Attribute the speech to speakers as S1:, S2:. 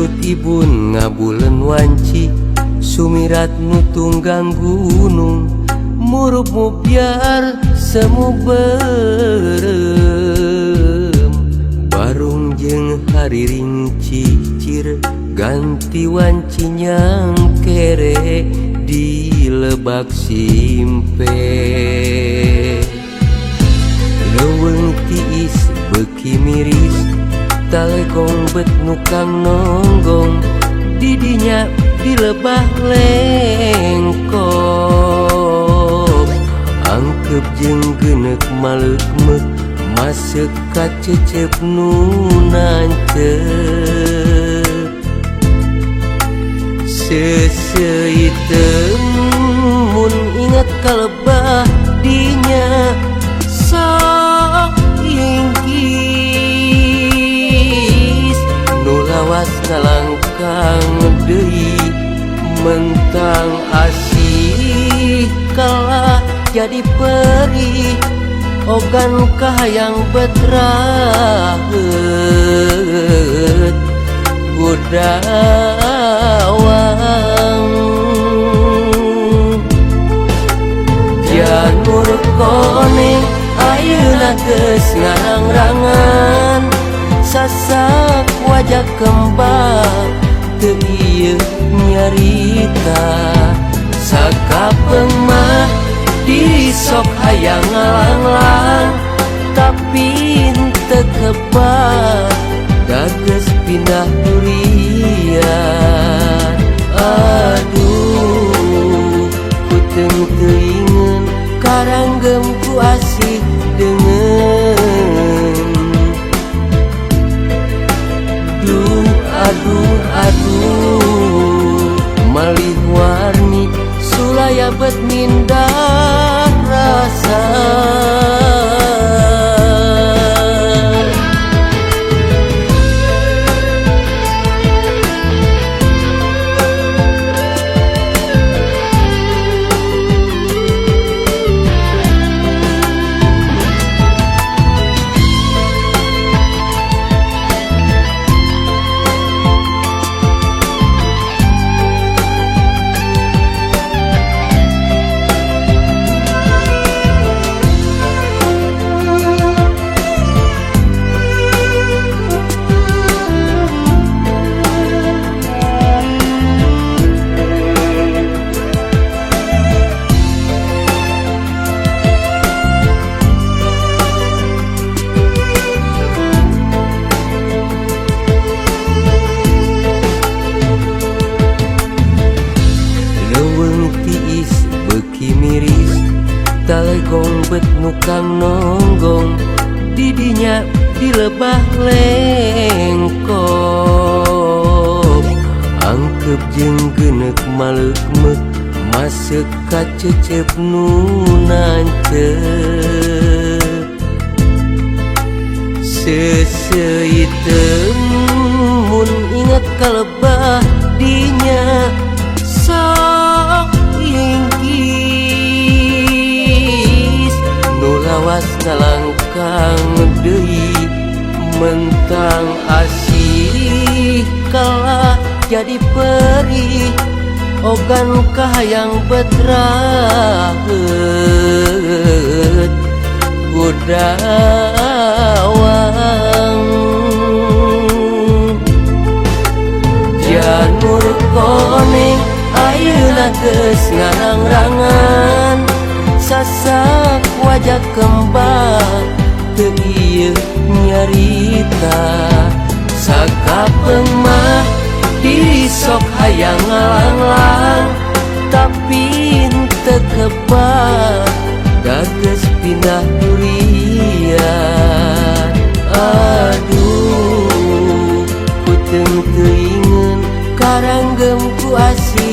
S1: Surut ibun ngabulen wanci sumirat nu tunggang gunung murup mubyar semu berem barung jeung hariring cicir ganti wanci nyangkere di lebak simpe. Leuweung tiis beuki miris talegong bet nukang nonggong didinya di lebah lengkop angkep jeung geuneuk maleukmeuk masuk ka cecep nu nancep seuseuiteun mun ingat kalebah dinya sok ingkis nu lawas ngalangkang deui mentang asih kalah jadi perih ogan kahayang betraheut gudawang. Janur koneng ayeuna geus ngarang-rangan sasak wajah kembang teu ieu nyarita sakapeung mah diri sok hayang ngalanglang tapi henteu kebak dageus pindah durian. Aduh kuteung teuingeun karanggem ku asih deungeun. Duh aduh aduh malih warni sulaya bet mindah rasa. Talegong bet nukang nonggong didinya di lebah lengkop angkep jeung geuneuk maleukmeuk masuk ka cecep nu nancep seuseuiteun mun ingat kalebah dinya sok ingkis nu lawas ngalangkang deui mentang asih kalah jadi perih ogan kahayang betraheut gudawang. Janur koneng ayeuna geus ngarang-rangan sasak wajah kembang teu ieu nyarita sakapeung mah diri sok hayang ngalanglang tapi henteu kebak dageus pindah durian. Aduh kuteung teuingeun karanggem ku asih.